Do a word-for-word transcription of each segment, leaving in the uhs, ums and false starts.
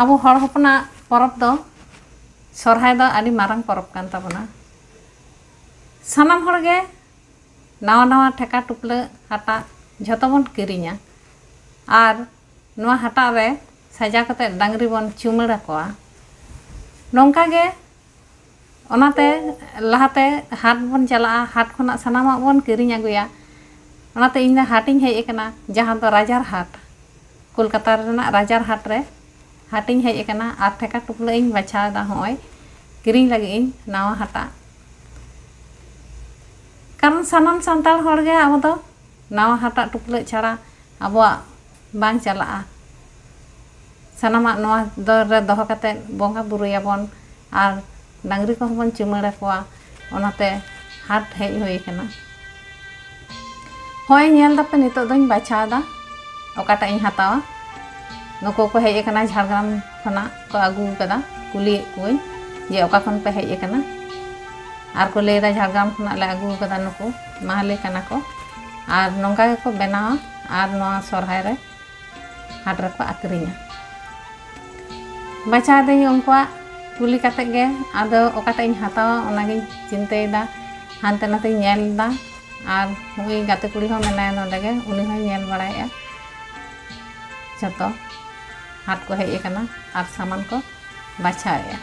ᱟᱵᱚ ᱦᱚᱲ ᱦᱚᱯᱚᱱᱟᱜ ᱯᱚᱨᱚᱵᱽ ᱫᱚ ᱥᱚᱨᱦᱟᱭ ᱫᱚ ᱟᱹᱰᱤ ᱢᱟᱨᱟᱝ ᱯᱚᱨᱚᱵᱽ ᱠᱟᱱ ᱛᱟᱵᱚᱱᱟ᱾ ᱥᱟᱱᱟᱢ ᱦᱚᱲ ᱜᱮ ᱱᱟᱣᱟ ᱱᱟᱣᱟ ᱴᱷᱮᱠᱟ ᱴᱩᱯᱞᱟᱹᱜ ᱦᱟᱴᱟᱜ ᱡᱷᱚᱛᱚ ᱵᱚᱱ ᱠᱤᱨᱤᱧᱟ ᱟᱨ ᱱᱚᱣᱟ ᱦᱟᱴᱟᱜ ᱨᱮ ᱥᱟᱡᱟᱣ ᱠᱟᱛᱮ ᱰᱟᱝᱨᱤ ᱵᱚᱱ ᱪᱩᱢᱟᱹᱲ ᱟᱠᱚᱣᱟ᱾ ᱱᱚᱝᱠᱟ ᱜᱮ ᱚᱱᱟᱛᱮ ᱞᱟᱦᱟᱛᱮ ᱦᱟᱴ ᱵᱚᱱ ᱪᱟᱞᱟᱜᱼᱟ, ᱦᱟᱴ ᱠᱷᱚᱱᱟᱜ ᱥᱟᱱᱟᱢᱟᱜ ᱵᱚᱱ ᱠᱤᱨᱤᱧ ᱟᱹᱜᱩᱭᱟ᱾ ᱚᱱᱟᱛᱮ ᱤᱧ ᱫᱚ ᱦᱟᱴᱤᱧ ᱦᱮᱡ ᱟᱠᱟᱱᱟ, ᱡᱟᱦᱟᱸ ᱫᱚ ᱨᱟᱡᱟᱨ ᱦᱟᱴ, ᱠᱳᱞᱠᱟᱛᱟ ᱨᱮᱱᱟᱜ ᱨᱟᱡᱟᱨ ᱦᱟᱴ ᱨᱮ ᱦᱟᱴᱤᱧ ᱦᱮᱡ ᱟᱠᱟᱱᱟ ᱟᱨ ᱴᱷᱮᱠᱟ ᱴᱩᱯᱞᱟᱹᱜ ᱤᱧ ᱵᱟᱪᱷᱟᱣ ᱮᱫᱟ᱾ ᱦᱚᱸᱜᱼᱚᱭ ᱠᱤᱨᱤᱧ ᱞᱟᱹᱜᱤᱫ ᱤᱧ ᱱᱟᱣᱟ ᱦᱟᱴᱟᱜ, ᱠᱟᱨᱚᱱ ᱥᱟᱱᱟᱢ ᱥᱟᱱᱛᱟᱲ ᱦᱚᱲ ᱜᱮ ᱟᱵᱚ ᱫᱚ ᱱᱟᱣᱟ ᱦᱟᱴᱟᱜ ᱴᱩᱯᱞᱟᱹᱜ ᱪᱷᱟᱲᱟ ᱟᱵᱚᱣᱟᱜ ᱵᱟᱝ ᱪᱟᱞᱟᱜᱼᱟ᱾ ᱥᱟᱱᱟᱢᱟᱜ ᱱᱚᱣᱟ ᱫᱚ ᱨᱮ ᱫᱚᱦᱚ ᱠᱟᱛᱮ ᱵᱚᱸᱜᱟ ᱵᱩᱨᱩᱭᱟᱵᱚᱱ ᱟᱨ ᱰᱟᱝᱨᱤ ᱠᱚᱦᱚᱸ ᱵᱚᱱ ᱪᱩᱢᱟᱹᱲ ᱟᱠᱚᱣᱟ᱾ ᱚᱱᱟᱛᱮ ᱦᱟᱴ ᱦᱮᱡ ᱦᱩᱭ ᱟᱠᱟᱱᱟ᱾ ᱦᱳᱭ, ᱧᱮᱞ ᱫᱟᱯᱮ, ᱱᱤᱛᱚᱜ ᱫᱚᱧ ᱵᱟᱪᱷᱟᱣ ᱮᱫᱟ ᱚᱠᱟᱴᱟᱜ ᱤᱧ ᱦᱟᱛᱟᱣᱟ᱾ ᱱᱩᱠᱩ ᱠᱚ ᱦᱮᱡ ᱟᱠᱟᱱᱟ ᱡᱷᱟᱲᱜᱨᱟᱢ ᱠᱷᱚᱱᱟᱜ ᱠᱚ ᱟᱹᱜᱩ ᱟᱠᱟᱫᱟ, ᱠᱩᱞᱤᱭᱮᱫ ᱠᱚᱣᱟᱹᱧ ᱡᱮ ᱚᱠᱟ ᱠᱷᱚᱱ ᱯᱮ ᱦᱮᱡ ᱟᱠᱟᱱᱟ᱾ ᱟᱨ ᱠᱚ ᱞᱟᱹᱭ ᱮᱫᱟ ᱡᱷᱟᱲᱜᱨᱟᱢ ᱠᱷᱚᱱᱟᱜ ᱞᱮ ᱟᱹᱜᱩ ᱟᱠᱟᱫᱟ, ᱱᱩᱠᱩ ᱢᱟᱦᱞᱮ ᱠᱟᱱᱟ ᱠᱚ᱾ ᱟᱨ ᱱᱚᱝᱠᱟ ᱜᱮᱠᱚ ᱵᱮᱱᱟᱣᱟ ᱟᱨ ᱱᱚᱣᱟ ᱥᱚᱨᱦᱟᱭ ᱨᱮ ᱦᱟᱴ ᱨᱮᱠᱚ ᱟᱹᱠᱷᱨᱤᱧᱟ᱾ ᱵᱟᱪᱷᱟᱣ ᱫᱟᱹᱧ ᱩᱱᱠᱩᱣᱟᱜ ᱠᱩᱞᱤ ᱠᱟᱛᱮ ᱜᱮ, ᱟᱫᱚ ᱚᱠᱟᱴᱟᱜ ᱤᱧ ᱦᱟᱛᱟᱣᱟ ᱚᱱᱟᱜᱤᱧ ᱪᱤᱱᱛᱟᱹᱭᱮᱫᱟ᱾ ᱦᱟᱱᱛᱮ ᱱᱟᱛᱮᱧ ᱧᱮᱞ ᱮᱫᱟ ᱟᱨ ᱱᱩᱭ ᱜᱟᱛᱮ ᱠᱩᱲᱤ ᱦᱚᱸ ᱢᱮᱱᱟᱭᱟ ᱱᱚᱰᱮ ᱜᱮ, ᱩᱱᱤ ᱦᱚᱸᱭ ᱧᱮᱞ ᱵᱟᱲᱟᱭᱮᱫᱼᱟ᱾ ᱡᱷᱚᱛᱚ ᱦᱟᱴ ᱠᱚ ᱦᱮᱡ ᱟᱠᱟᱱᱟ ᱟᱨ ᱥᱟᱢᱟᱱ ᱠᱚ ᱵᱟᱪᱷᱟᱣᱮᱫᱼᱟ᱾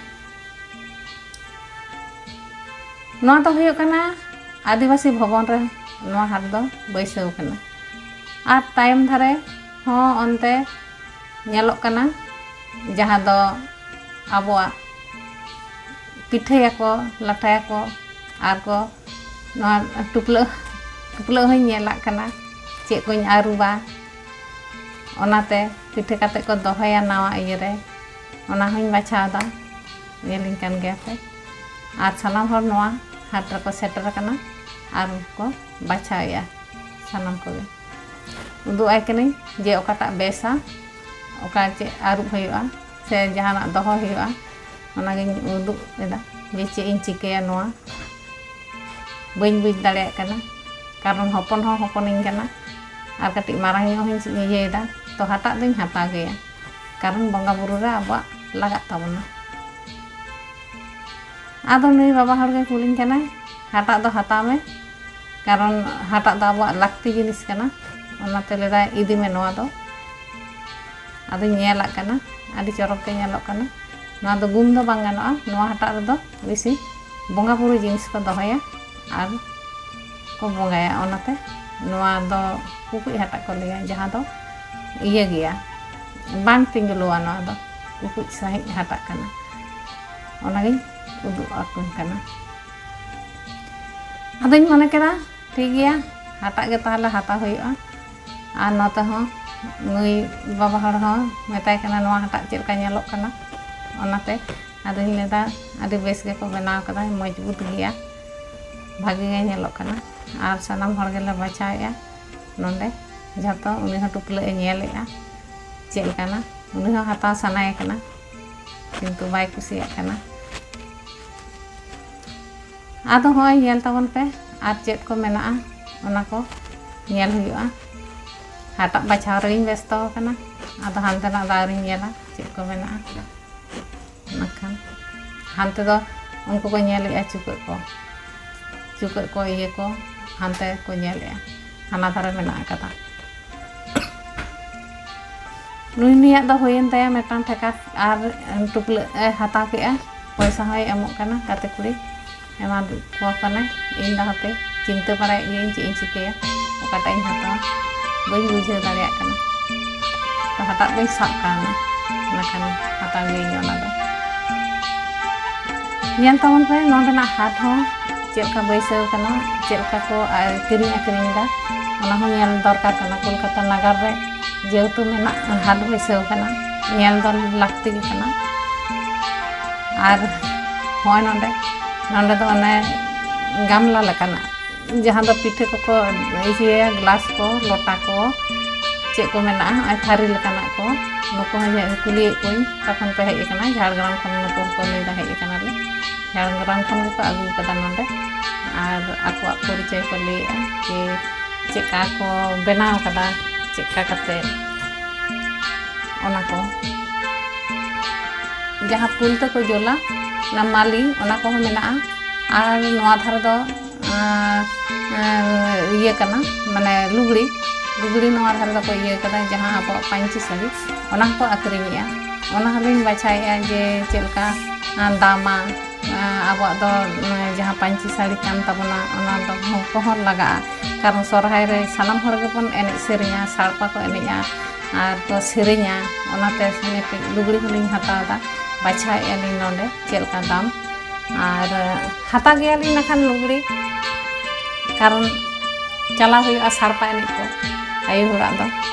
ᱱᱚᱣᱟ ᱫᱚ ᱦᱩᱭᱩᱜ ᱠᱟᱱᱟ ᱟᱹᱫᱤᱵᱟᱹᱥᱤ ᱵᱷᱚᱵᱚᱱ ᱨᱮ ᱱᱚᱣᱟ ᱦᱟᱴ ᱫᱚ ᱵᱟᱹᱭᱥᱟᱹᱣ ᱠᱟᱱᱟ᱾ ᱟᱨ ᱛᱟᱭᱚᱢ ᱫᱷᱟᱨᱮ ᱦᱚᱸ ᱚᱱᱛᱮ ᱧᱮᱞᱚᱜ ᱠᱟᱱᱟ, ᱡᱟᱦᱟᱸ ᱫᱚ ᱟᱵᱚᱣᱟᱜ ᱯᱤᱴᱷᱟᱹᱭᱟᱠᱚ, ᱞᱟᱴᱷᱟᱭᱟᱠᱚ, ᱟᱨ ᱠᱚ ᱱᱚᱣᱟ ᱴᱩᱯᱞᱟᱹᱜ, ᱴᱩᱯᱞᱟᱹᱜ ᱦᱚᱸᱧ ᱧᱮᱞᱟᱜ ᱠᱟᱱᱟ, ᱪᱮᱫ ᱠᱚᱧ ᱟᱹᱨᱩᱵᱟ, ᱚᱱᱟᱛᱮ ᱯᱤᱴᱷᱟᱹ ᱠᱟᱛᱮ ᱠᱚ ᱫᱚᱦᱚᱭᱟ ᱱᱟᱣᱟ ᱤᱭᱟᱹ ᱨᱮ, ᱚᱱᱟ ᱦᱚᱸᱧ ᱵᱟᱪᱷᱟᱣ ᱮᱫᱟ᱾ ᱧᱮᱞᱤᱧ ᱠᱟᱱ ᱜᱮᱭᱟ ᱯᱮ᱾ ᱟᱨ ᱥᱟᱱᱟᱢ ᱦᱚᱲ ᱱᱚᱣᱟ ᱦᱟᱴ ᱨᱮᱠᱚ ᱥᱮᱴᱮᱨ ᱟᱠᱟᱱᱟ ᱟᱨ ᱠᱚ ᱵᱟᱪᱷᱟᱣᱮᱫᱼᱟ ᱥᱟᱱᱟᱢ ᱠᱚᱜᱮ᱾ ᱩᱫᱩᱜ ᱟᱭ ᱠᱟᱹᱱᱟᱹᱧ ᱡᱮ ᱚᱠᱟᱴᱟᱜ ᱵᱮᱥᱟ, ᱚᱠᱟ ᱪᱮᱫ ᱟᱹᱨᱩᱵ ᱦᱩᱭᱩᱜᱼᱟ ᱥᱮ ᱡᱟᱦᱟᱱᱟᱜ ᱫᱚᱦᱚ ᱦᱩᱭᱩᱜᱼᱟ, ᱚᱱᱟᱜᱤᱧ ᱩᱫᱩᱜ ᱮᱫᱟ ᱡᱮ ᱪᱮᱫ ᱤᱧ ᱪᱤᱠᱟᱹᱭᱟ ᱱᱚᱣᱟ᱾ ᱵᱟᱹᱧ ᱵᱩᱡᱽ ᱫᱟᱲᱮᱭᱟᱜ ᱠᱟᱱᱟ, ᱠᱟᱨᱚᱱ ᱦᱚᱯᱚᱱ ᱦᱚᱸ ᱦᱚᱯᱚᱱᱤᱧ ᱠᱟᱱᱟ ᱟᱨ ᱠᱟᱹᱴᱤᱡ ᱢᱟᱨᱟᱝ ᱧᱚᱜ ᱦᱚᱸᱧ ᱤᱭᱟᱹᱭᱮᱫᱟ, ᱛᱚ ᱦᱟᱴᱟᱜ ᱫᱚᱧ ᱦᱟᱛᱟᱣ ᱜᱮᱭᱟ᱾ ᱠᱟᱨᱚᱱ ᱵᱚᱸᱜᱟ ᱵᱩᱨᱩ ᱨᱮ ᱟᱵᱚᱣᱟᱜ ᱞᱟᱜᱟᱜ ᱛᱟᱵᱚᱱᱟ᱾ ᱟᱫᱚ ᱱᱩᱭ ᱵᱟᱵᱟ ᱦᱚᱲ ᱜᱮ ᱠᱩᱞᱤᱧ ᱠᱟᱱᱟᱭ, "ᱦᱟᱴᱟᱜ ᱫᱚ ᱦᱟᱛᱟᱣ ᱢᱮ, ᱠᱟᱨᱚᱱ ᱦᱟᱴᱟᱜ ᱫᱚ ᱟᱵᱚᱣᱟᱜ ᱞᱟᱹᱠᱛᱤ ᱡᱤᱱᱤᱥ ᱠᱟᱱᱟ", ᱚᱱᱟᱛᱮ ᱞᱟᱹᱭᱫᱟᱭ, "ᱤᱫᱤ ᱢᱮ ᱱᱚᱣᱟ ᱫᱚ᱾" ᱟᱫᱚᱧ ᱧᱮᱞᱟᱜ ᱠᱟᱱᱟ, ᱟᱹᱰᱤ ᱪᱚᱨᱚᱠ ᱜᱮ ᱧᱮᱞᱚᱜ ᱠᱟᱱᱟ᱾ ᱱᱚᱣᱟ ᱫᱚ ᱜᱩᱢ ᱫᱚ ᱵᱟᱝ ᱜᱟᱱᱚᱜᱼᱟ, ᱱᱚᱣᱟ ᱦᱟᱴᱟᱜ ᱨᱮᱫᱚ ᱵᱮᱥᱤ ᱵᱚᱸᱜᱟ ᱵᱩᱨᱩ ᱡᱤᱱᱤᱥ ᱠᱚ ᱫᱚᱦᱚᱭᱟ ᱟᱨ ᱠᱚ ᱵᱚᱸᱜᱟᱭᱟ, ᱚᱱᱟᱛᱮ ᱱᱚᱣᱟ ᱫᱚ ᱴᱩᱠᱩᱡ ᱦᱟᱴᱟᱜ ᱠᱚ ᱞᱟᱹᱭᱟ, ᱡᱟᱦᱟᱸ ᱫᱚ ᱤᱭᱟᱹ ᱜᱮᱭᱟ, ᱵᱟᱝ ᱛᱤᱸᱜᱩᱞᱚᱜᱼᱟ, ᱱᱚᱣᱟ ᱫᱚ ᱴᱩᱠᱩᱡ ᱥᱟᱺᱦᱤᱡ ᱦᱟᱴᱟᱜ ᱠᱟᱱᱟ᱾ ᱚᱱᱟᱜᱤᱧ ᱩᱫᱩᱜ ᱟᱠᱚ ᱠᱟᱱᱟ᱾ ᱟᱫᱚᱧ ᱢᱚᱱᱮ ᱠᱮᱫᱟ, ᱴᱷᱤᱠ ᱜᱮᱭᱟ, ᱦᱟᱴᱟᱜ ᱜᱮ ᱛᱟᱦᱚᱞᱮ ᱦᱟᱛᱟᱣ ᱦᱩᱭᱩᱜᱼᱟ᱾ ᱟᱨ ᱱᱚᱛᱮ ᱦᱚᱸ ᱱᱩᱭ ᱵᱟᱵᱟ ᱦᱚᱲ ᱦᱚᱸ ᱢᱮᱛᱟᱭ ᱠᱟᱱᱟ, "ᱱᱚᱣᱟ ᱦᱟᱴᱟᱜ ᱪᱮᱫ ᱞᱮᱠᱟ ᱧᱮᱞᱚᱜ ᱠᱟᱱᱟ?" ᱚᱱᱟᱛᱮ ᱟᱫᱚᱧ ᱞᱟᱹᱭᱫᱟ, "ᱟᱹᱰᱤ ᱵᱮᱥ ᱜᱮᱠᱚ ᱵᱮᱱᱟᱣ ᱠᱟᱫᱟ, ᱢᱚᱡᱽᱵᱩᱛ ᱜᱮᱭᱟ, ᱵᱷᱟᱜᱮ ᱜᱮ ᱧᱮᱞᱚᱜ ᱠᱟᱱᱟ᱾" ᱟᱨ ᱥᱟᱱᱟᱢ ᱦᱚᱲ ᱜᱮᱞᱮ ᱵᱟᱪᱷᱟᱣᱮᱫᱼᱟ ᱱᱚᱰᱮ, ᱡᱷᱚᱛᱚ᱾ ᱩᱱᱤ ᱦᱚᱸ ᱴᱩᱯᱞᱟᱹᱜ ᱮ ᱧᱮᱞᱮᱫᱼᱟ ᱪᱮᱫ ᱞᱮᱠᱟᱱᱟ, ᱩᱱᱤ ᱦᱚᱸ ᱦᱟᱛᱟᱣ ᱥᱟᱱᱟᱭᱮ ᱠᱟᱱᱟ, ᱠᱤᱱᱛᱩ ᱵᱟᱭ ᱠᱩᱥᱤᱭᱟᱜ ᱠᱟᱱᱟ᱾ ᱟᱫᱚ ᱦᱚᱸᱜᱼᱚᱭ ᱧᱮᱞ ᱛᱟᱵᱚᱱ ᱯᱮ ᱟᱨ ᱪᱮᱫ ᱠᱚ ᱢᱮᱱᱟᱜᱼᱟ, ᱚᱱᱟ ᱠᱚ ᱧᱮᱞ ᱦᱩᱭᱩᱜᱼᱟ᱾ ᱦᱟᱴᱟᱜ ᱵᱟᱪᱷᱟᱣ ᱨᱮᱜᱮᱧ ᱵᱮᱥᱛᱚ ᱟᱠᱟᱱᱟ, ᱟᱫᱚ ᱦᱟᱱᱛᱮᱱᱟᱜ ᱫᱚ ᱟᱹᱣᱨᱤᱧ ᱧᱮᱞᱟ ᱪᱮᱫ ᱠᱚ ᱢᱮᱱᱟᱜᱼᱟ᱾ ᱱᱟᱠᱷᱟᱱ ᱦᱟᱱᱛᱮ ᱫᱚ ᱩᱱᱠᱩ ᱠᱚ ᱧᱮᱞᱮᱜᱼᱟ ᱪᱩᱠᱟᱹᱜ ᱠᱚ, ᱪᱩᱠᱟᱹᱜ ᱠᱚ, ᱤᱭᱟᱹ ᱠᱚ ᱦᱟᱱᱛᱮ ᱠᱚ ᱧᱮᱞᱮᱜᱼᱟ, ᱦᱟᱱᱟ ᱫᱷᱟᱨᱮ ᱢᱮᱱᱟᱜ ᱟᱠᱟᱫᱟ᱾ ᱱᱩᱭ ᱱᱩᱭᱟᱜ ᱫᱚ ᱦᱩᱭᱮᱱ ᱛᱟᱭᱟ ᱢᱤᱫᱴᱟᱝ ᱴᱷᱮᱠᱟ ᱟᱨ ᱴᱩᱯᱞᱟᱹᱜ ᱮ ᱦᱟᱛᱟᱣ ᱠᱮᱜᱼᱟ, ᱯᱚᱭᱥᱟ ᱦᱚᱸᱭ ᱮᱢᱚᱜ ᱠᱟᱱᱟ ᱜᱟᱛᱮ ᱠᱩᱲᱤ, ᱮᱢᱟ ᱠᱚ ᱠᱟᱱᱟᱭ᱾ ᱤᱧ ᱫᱚ ᱦᱟᱯᱮ ᱪᱤᱱᱛᱟᱹ ᱵᱟᱲᱟᱭᱮᱫ ᱜᱤᱭᱟᱹᱧ ᱪᱮᱫ ᱤᱧ ᱪᱤᱠᱟᱹᱭᱟ, ᱚᱠᱟᱴᱟᱜ ᱤᱧ ᱦᱟᱛᱟᱣᱟ, ᱵᱟᱹᱧ ᱵᱩᱡᱷᱟᱹᱣ ᱫᱟᱲᱮᱭᱟᱜ ᱠᱟᱱᱟ᱾ ᱛᱚ ᱦᱟᱴᱟᱜ ᱫᱚᱧ ᱥᱟᱵ ᱠᱟᱣᱱᱟ, ᱤᱱᱟᱹᱠᱷᱟᱱ ᱦᱟᱛᱟᱣ ᱜᱤᱭᱟᱹᱧ ᱚᱱᱟ ᱫᱚ᱾ ᱧᱮᱞ ᱛᱟᱵᱚᱱ ᱯᱮ ᱱᱚᱸᱰᱮᱱᱟᱜ ᱦᱟᱴ ᱦᱚᱸ ᱪᱮᱫ ᱞᱮᱠᱟ ᱵᱟᱹᱭᱥᱟᱹᱣ ᱠᱟᱱᱟ, ᱪᱮᱫ ᱞᱮᱠᱟ ᱠᱚ, ᱟ, ᱠᱤᱨᱤᱧ ᱟᱹᱠᱷᱨᱤᱧ ᱮᱫᱟ, ᱚᱱᱟ ᱦᱚᱸ ᱧᱮᱞ ᱫᱚᱨᱠᱟᱨ ᱠᱟᱱᱟ᱾ ᱠᱳᱞᱠᱟᱛᱟ ᱱᱟᱜᱟᱨ ᱨᱮ ᱡᱮᱦᱮᱛᱩ ᱢᱮᱱᱟᱜ, ᱦᱟᱴ ᱵᱟᱹᱭᱥᱟᱹᱣ ᱠᱟᱱᱟ, ᱧᱮᱞ ᱫᱚ ᱞᱟᱹᱠᱛᱤ ᱜᱮ ᱠᱟᱱᱟ᱾ ᱟᱨ ᱦᱚᱸᱜᱼᱚᱭ ᱱᱚᱸᱰᱮ, ᱱᱚᱸᱰᱮ ᱫᱚ ᱚᱱᱮ ᱜᱟᱢᱞᱟ ᱞᱮᱠᱟᱱᱟᱜ, ᱡᱟᱦᱟᱸ ᱫᱚ ᱯᱤᱴᱷᱟᱹ ᱠᱚᱠᱚ ᱤᱭᱟᱹᱭᱟ, ᱜᱞᱟᱥ ᱠᱚ, ᱞᱚᱴᱟ ᱠᱚ, ᱪᱮᱫ ᱠᱚ ᱢᱮᱱᱟᱜᱼᱟ, ᱱᱚᱜᱼᱚᱭ ᱛᱷᱟᱹᱨᱤ ᱞᱮᱠᱟᱱᱟᱜ ᱠᱚ᱾ ᱱᱩᱠᱩ ᱦᱚᱸ ᱧᱮᱞ, ᱠᱩᱞᱤᱭᱮᱫ ᱠᱚᱣᱟᱧ, ᱚᱠᱟ ᱠᱷᱚᱱ ᱯᱮ ᱦᱮᱡ ᱟᱠᱟᱱᱟ? ᱡᱷᱟᱲᱜᱨᱟᱢ ᱠᱷᱚᱱ᱾ ᱱᱩᱠᱩ ᱦᱚᱸᱠᱚ ᱞᱟᱹᱭᱫᱟ, "ᱦᱮᱡ ᱟᱠᱟᱱᱟᱞᱮ ᱡᱷᱟᱲᱜᱨᱟᱢ ᱠᱷᱚᱱ", ᱜᱮᱠᱚ ᱟᱹᱜᱩ ᱠᱟᱫᱟ ᱱᱚᱰᱮ᱾ ᱟᱨ ᱟᱠᱚᱣᱟᱜ ᱯᱚᱨᱤᱪᱚᱭ ᱠᱚ ᱞᱟᱹᱭᱮᱫᱼᱟ ᱡᱮ ᱪᱮᱫᱠᱟ ᱠᱚ ᱵᱮᱱᱟᱣ ᱠᱟᱫᱟ, ᱪᱮᱫᱠᱟ ᱠᱟᱛᱮ, ᱚᱱᱟ ᱠᱚ᱾ ᱡᱟᱦᱟᱸ ᱯᱩᱞ ᱛᱮᱠᱚ ᱡᱚᱞᱟ, ᱚᱱᱟ ᱢᱟᱹᱞᱤ, ᱚᱱᱟ ᱠᱚᱦᱚᱸ ᱢᱮᱱᱟᱜᱼᱟ᱾ ᱟᱨ ᱱᱚᱣᱟ ᱫᱷᱟᱨᱮ ᱫᱚ ᱟᱨ, ᱟᱨ ᱤᱭᱟᱹ ᱠᱟᱱᱟ, ᱢᱟᱱᱮ ᱞᱩᱜᱽᱲᱤ, ᱞᱩᱜᱽᱲᱤ ᱱᱚᱣᱟ ᱫᱷᱟᱨᱮ ᱫᱚᱠᱚ ᱤᱭᱟᱹ ᱠᱟᱫᱟ, ᱡᱟᱦᱟᱸ ᱟᱵᱚᱣᱟᱜ ᱯᱟᱹᱧᱪᱤ ᱥᱟᱹᱲᱤ, ᱚᱱᱟ ᱦᱚᱸᱠᱚ ᱟᱹᱠᱷᱨᱤᱧᱮᱜᱼᱟ᱾ ᱚᱱᱟ ᱦᱚᱸᱞᱤᱧ ᱵᱟᱪᱷᱟᱣᱮᱜᱼᱟ ᱡᱮ ᱪᱮᱫ ᱞᱮᱠᱟ, ᱟᱨ ᱫᱟᱢᱟ, ᱟᱨ ᱟᱵᱚᱣᱟᱜ ᱫᱚ, ᱟᱨ ᱡᱟᱦᱟᱸ ᱯᱟᱹᱧᱪᱤ ᱥᱟᱹᱲᱤ ᱠᱟᱱ ᱛᱟᱵᱚᱱᱟ, ᱚᱱᱟ ᱫᱚ ᱦᱚᱸ ᱠᱚᱦᱚᱸ ᱞᱟᱜᱟᱜᱼᱟ᱾ ᱠᱟᱨᱚᱱ ᱥᱚᱨᱦᱟᱭ ᱨᱮ ᱥᱟᱱᱟᱢ ᱦᱚᱲ ᱜᱮᱵᱚᱱ ᱮᱱᱮᱡ ᱥᱮᱨᱮᱧᱟ, ᱥᱟᱲᱯᱟ ᱠᱚ ᱮᱱᱮᱡᱼᱟ ᱟᱨ ᱠᱚ ᱥᱮᱨᱮᱧᱟ᱾ ᱚᱱᱟᱛᱮ ᱢᱤᱫᱴᱤᱡ ᱞᱩᱜᱽᱲᱤ ᱦᱚᱸᱞᱤᱧ ᱦᱟᱛᱟᱣ ᱮᱫᱟ, ᱵᱟᱪᱷᱟᱣᱮᱜᱼᱟ ᱞᱤᱧ ᱱᱚᱰᱮ ᱪᱮᱫ ᱞᱮᱠᱟ ᱫᱟᱢ᱾ ᱟᱨ ᱦᱟᱛᱟᱣ ᱜᱮᱭᱟᱞᱤᱧ ᱱᱟᱠᱷᱟᱱ ᱞᱩᱜᱽᱲᱤ, ᱠᱟᱨᱚᱱ ᱪᱟᱞᱟᱣ ᱦᱩᱭᱩᱜᱼᱟ ᱥᱟᱲᱯᱟ ᱮᱱᱮᱡ ᱠᱚ᱾ ᱟᱭᱳ ᱦᱚᱲᱟᱜ ᱫᱚ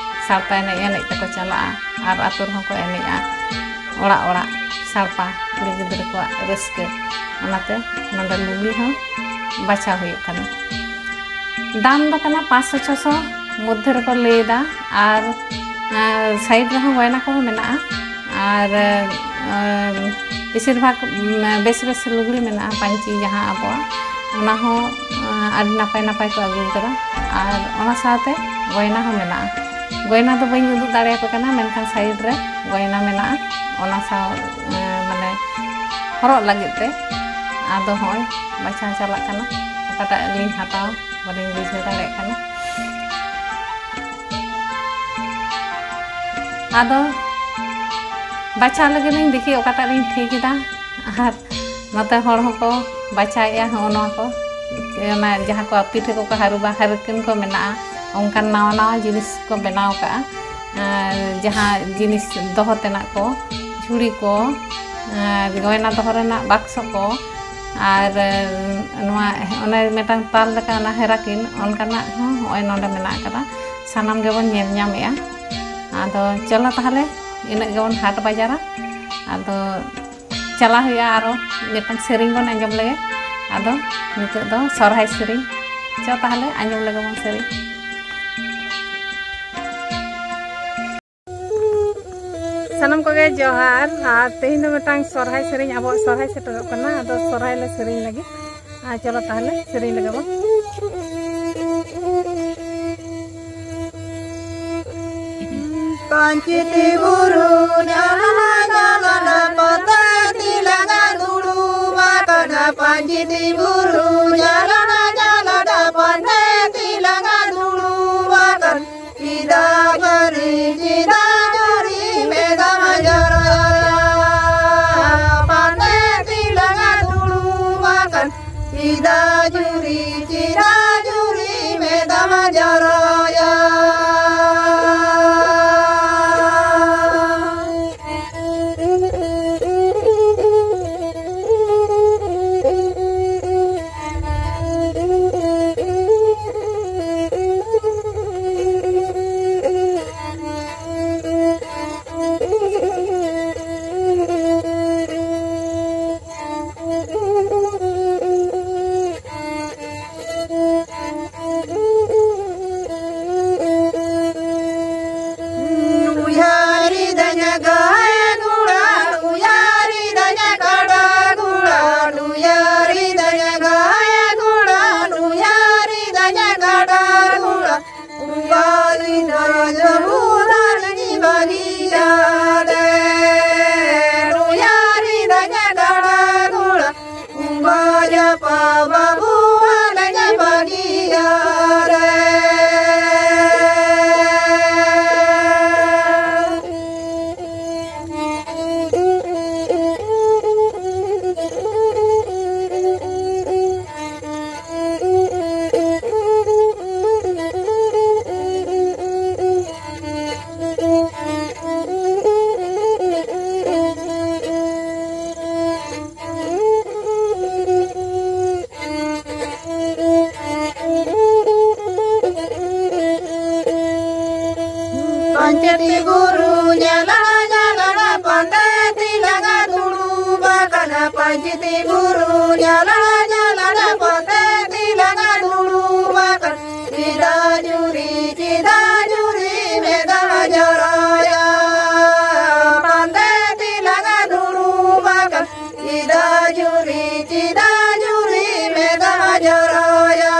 ᱥᱟᱲᱯᱟ ᱮᱱᱮᱡ ᱮᱱᱮᱡ ᱛᱮᱠᱚ ᱪᱟᱞᱟᱜᱼᱟ ᱟᱨ ᱟᱹᱛᱩ ᱨᱮᱦᱚᱸ ᱠᱚ ᱮᱱᱮᱡᱼᱟ ᱚᱲᱟᱜ ᱚᱲᱟᱜ ᱥᱟᱲᱯᱟ, ᱠᱩᱲᱤ ᱜᱤᱫᱽᱨᱟᱹ ᱠᱚᱣᱟᱜ ᱨᱟᱹᱥᱠᱟᱹ᱾ ᱚᱱᱟᱛᱮ ᱱᱚᱰᱮ ᱞᱩᱜᱽᱲᱤ ᱦᱚᱸ ᱵᱟᱪᱷᱟᱣ ᱦᱩᱭᱩᱜ ᱠᱟᱱᱟ᱾ ᱫᱟᱢ ᱫᱚ ᱠᱟᱱᱟ ᱯᱟᱸᱪᱥᱚ ᱪᱷᱚᱥᱚ ᱢᱚᱫᱽᱫᱷᱮ ᱨᱮᱠᱚ ᱞᱟᱹᱭ ᱮᱫᱟ᱾ ᱟᱨ, ᱟᱨ ᱥᱟᱭᱤᱰ ᱨᱮᱦᱚᱸ ᱜᱚᱭᱱᱟ ᱠᱚᱦᱚᱸ ᱢᱮᱱᱟᱜᱼᱟ᱾ ᱟᱨ, ᱟᱨ ᱵᱮᱥᱤᱨ ᱵᱷᱟᱜᱽ, ᱩᱢ, ᱵᱮᱥ ᱵᱮᱥ ᱞᱩᱜᱽᱲᱤ ᱢᱮᱱᱟᱜᱼᱟ, ᱯᱟᱹᱧᱪᱤ ᱡᱟᱦᱟᱸ ᱟᱵᱚᱣᱟᱜ, ᱚᱱᱟ ᱦᱚᱸ, ᱟᱸ, ᱟᱹᱰᱤ ᱱᱟᱯᱟᱭ ᱱᱟᱯᱟᱭ ᱠᱚ ᱟᱹᱜᱩ ᱟᱠᱟᱫᱟ᱾ ᱟᱨ ᱚᱱᱟ ᱥᱟᱶᱛᱮ ᱜᱚᱭᱱᱟ ᱦᱚᱸ ᱢᱮᱱᱟᱜᱼᱟ᱾ ᱜᱚᱭᱱᱟ ᱫᱚ ᱵᱟᱹᱧ ᱩᱫᱩᱜ ᱫᱟᱲᱮᱭᱟᱯᱮ ᱠᱟᱱᱟ, ᱢᱮᱱᱠᱷᱟᱱ ᱥᱟᱭᱤᱰ ᱨᱮ ᱜᱚᱭᱱᱟ ᱢᱮᱱᱟᱜᱼᱟ, ᱚᱱᱟ ᱥᱟᱶ, ᱟᱸ, ᱢᱟᱱᱮ ᱦᱚᱨᱚᱜ ᱞᱟᱹᱜᱤᱫ ᱛᱮ᱾ ᱟᱫᱚ ᱦᱚᱸᱜᱼᱚᱭ ᱵᱟᱪᱷᱟᱣ ᱪᱟᱞᱟᱜ ᱠᱟᱱᱟ, ᱚᱠᱟᱴᱟᱜ ᱞᱤᱧ ᱦᱟᱛᱟᱣᱟ, ᱵᱟᱹᱞᱤᱧ ᱵᱩᱡᱷᱟᱹᱣ ᱫᱟᱲᱮᱭᱟᱜ ᱠᱟᱱᱟ᱾ ᱟᱫᱚ ᱵᱟᱪᱷᱟᱣ ᱞᱮᱜᱮ ᱞᱤᱧ, ᱫᱮᱠᱷᱤ ᱚᱠᱟᱴᱟᱜ ᱞᱤᱧ ᱴᱷᱤᱠ ᱮᱫᱟ᱾ ᱟᱨ ᱱᱚᱛᱮ ᱦᱚᱲ ᱦᱚᱸᱠᱚ ᱵᱟᱪᱷᱟᱣᱮᱫᱼᱟ, ᱦᱚᱸᱜᱼᱚ ᱱᱚᱣᱟ ᱠᱚ, ᱚᱱᱟ ᱡᱟᱦᱟᱸ ᱠᱚ ᱯᱤᱴᱷᱟᱹ ᱠᱚᱠᱚ ᱦᱟᱹᱨᱩᱵᱟ, ᱦᱟᱹᱨᱩᱠᱟᱹᱱ ᱠᱚ ᱢᱮᱱᱟᱜᱼᱟ, ᱚᱱᱠᱟᱱ ᱱᱟᱣᱟ ᱱᱟᱣᱟ ᱡᱤᱱᱤᱥ ᱠᱚ ᱵᱮᱱᱟᱣ ᱠᱟᱜᱼᱟ᱾ ᱟᱨ ᱡᱟᱦᱟᱸ ᱡᱤᱱᱤᱥ ᱫᱚᱦᱚ ᱛᱮᱱᱟᱜ ᱠᱚ, ᱡᱷᱩᱲᱤ ᱠᱚ, ᱟᱨ ᱜᱚᱭᱱᱟ ᱫᱚᱦᱚ ᱨᱮᱱᱟᱜ ᱵᱟᱠᱥᱚ ᱠᱚ, ᱟᱨ ᱱᱚᱣᱟ ᱚᱱᱮ ᱢᱤᱫᱴᱟᱝ ᱛᱟᱞ ᱞᱮᱠᱟ, ᱚᱱᱟ ᱦᱮᱨᱟᱠᱤᱱ, ᱚᱱᱠᱟᱱᱟᱜ ᱦᱚᱸ ᱦᱚᱸᱜᱼᱚᱭ ᱱᱚᱰᱮ ᱢᱮᱱᱟᱜ ᱟᱠᱟᱫᱟ᱾ ᱥᱟᱱᱟᱢ ᱜᱮᱵᱚᱱ ᱧᱮᱞ ᱧᱟᱢᱮᱜᱼᱟ᱾ ᱟᱫᱚ ᱪᱚᱞᱚ ᱛᱟᱦᱚᱞᱮ, ᱤᱱᱟᱹᱜ ᱜᱮᱵᱚᱱ ᱦᱟᱴ ᱵᱟᱡᱟᱨᱟ᱾ ᱟᱫᱚ ᱪᱟᱞᱟᱣ ᱦᱩᱭᱩᱜᱼᱟ, ᱟᱨᱚ ᱢᱤᱫᱴᱟᱝ ᱥᱮᱨᱮᱧ ᱵᱚᱱ ᱟᱸᱡᱚᱢ ᱞᱮᱜᱮ᱾ ᱟᱫᱚ ᱱᱤᱛᱚᱜ ᱫᱚ ᱥᱚᱨᱦᱟᱭ ᱥᱮᱨᱮᱧ, ᱪᱚ ᱛᱟᱦᱚᱞᱮ ᱟᱸᱡᱚᱢ ᱞᱮᱜᱮ ᱵᱚᱱ ᱥᱮᱨᱮᱧ᱾ ᱥᱟᱱᱟᱢ ᱠᱚᱜᱮ ᱡᱚᱦᱟᱨ᱾ ᱟᱨ ᱛᱮᱦᱮᱧ ᱫᱚ ᱢᱤᱫᱴᱟᱝ ᱥᱚᱨᱦᱟᱭ ᱥᱮᱨᱮᱧ, ᱟᱵᱚᱣᱟᱜ ᱥᱚᱨᱦᱟᱭ ᱥᱮᱴᱮᱨᱚᱜ ᱠᱟᱱᱟ, ᱟᱫᱚ ᱥᱚᱨᱦᱟᱭ ᱞᱮ ᱥᱮᱨᱮᱧ ᱞᱟᱹᱜᱤᱫ᱾ ᱟᱨ ᱪᱚᱞᱚ ᱛᱟᱦᱚᱞᱮ ᱥᱮᱨᱮᱧ ᱞᱮᱜᱮ ᱵᱚᱱ᱾ ᱯᱟᱧᱪᱮᱛ ᱵᱩᱨᱩ ᱡᱟᱞᱟᱞᱟ ᱡᱟᱞᱟᱞᱟ ᱯᱟᱛᱟ ᱯᱟᱹᱧᱪᱤᱛᱤ ᱵᱩᱨᱩ ᱡᱟᱞᱟᱰᱟ ᱡᱟᱞᱟᱰᱟ ᱯᱟᱱᱛᱮ ᱛᱤᱞᱟᱝᱟ ᱫᱩᱲᱩᱵ ᱟᱠᱟᱱ᱾ ᱪᱮᱫᱟᱜ ᱡᱩᱨᱤ, ᱪᱮᱫᱟᱜ ᱡᱩᱨᱤ ᱢᱮᱫᱟᱢ ᱡᱚᱨᱚᱭᱟ? ᱯᱟᱱᱛᱮ ᱛᱤᱞᱟᱝᱟ ᱫᱩᱲᱩᱵ ᱟᱠᱟᱱ᱾ ᱪᱮᱫᱟᱜ ᱡᱩᱨᱤ, ᱪᱮᱫᱟᱜ ᱡᱩᱨᱤ ᱢᱮᱫᱟᱢ ᱡᱚᱨᱚᱭᱟ? ᱩᱭᱦᱟᱹᱨᱤᱫᱟᱹᱧ ᱜᱟᱹᱭ ᱜᱩᱲᱟ, ᱩᱭᱦᱟᱹᱨᱤᱫᱟᱹᱧ ᱠᱟᱰᱟ ᱜᱩᱲᱟ, ᱩᱭᱦᱟᱹᱨᱤᱫᱟᱹᱧ ᱜᱟᱹᱭ ᱜᱩᱲᱟ, ᱩᱭᱦᱟᱹᱨᱤᱫᱟᱹᱧ ᱠᱟᱰᱟ ᱜᱩᱲᱟ᱾ ᱩᱭᱦᱟᱹᱨᱤᱫᱟᱹᱧ ᱡᱟᱹᱵᱩ ᱫᱟᱨᱮᱧ ᱵᱟᱹᱜᱤᱭᱟᱫᱮ, ᱩᱭᱦᱟᱹᱨᱤᱫᱟᱹᱧ ᱠᱟᱰᱟ ᱜᱩᱲᱟ᱾ ᱵᱟᱡᱟᱯᱟ ᱵᱟᱵᱩ ᱟᱞᱮ ᱵᱟᱹᱜᱤᱭᱟ ᱨᱮ᱾ ᱯᱟᱧᱪᱮᱛ ᱵᱩᱨᱩ ᱧᱟᱞᱟᱲᱟ ᱧᱟᱞᱟᱲᱟ ᱯᱟᱱᱛᱮ ᱛᱤᱞᱟᱝᱟ ᱫᱩᱲᱩᱵ ᱟᱠᱟᱱᱟ᱾ ᱯᱟᱧᱪᱮᱛ ᱵᱩᱨᱩ ᱧᱟᱞᱟᱲᱟ ᱧᱟᱞᱟᱲᱟ ᱯᱟᱱᱛᱮ ᱛᱤᱞᱟᱝᱟ ᱫᱩᱲᱩᱵ ᱟᱠᱟᱱᱟ᱾ ᱪᱮᱫᱟᱜ ᱡᱩᱨᱤ, ᱪᱮᱫᱟᱜ ᱡᱩᱨᱤ ᱢᱮᱫᱟᱜ ᱡᱚᱨᱚᱭᱟ? ᱯᱟᱱᱛᱮ ᱛᱤᱞᱟᱝᱟ ᱫᱩᱲᱩᱵ ᱟᱠᱟᱱᱟ᱾ ᱪᱮᱫᱟᱜ ᱡᱩᱨᱤ, ᱪᱮᱫᱟᱜ ᱡᱩᱨᱤ ᱢᱮᱫᱟᱜ ᱡᱚᱨᱚᱭᱟ?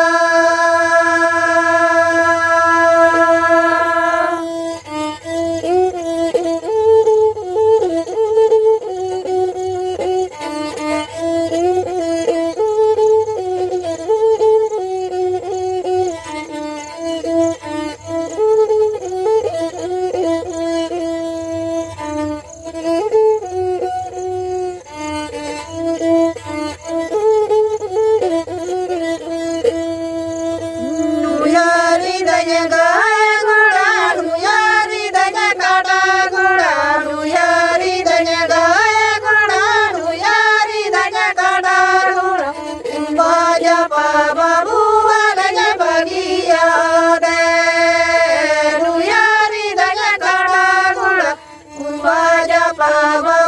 ᱵᱟᱵᱟ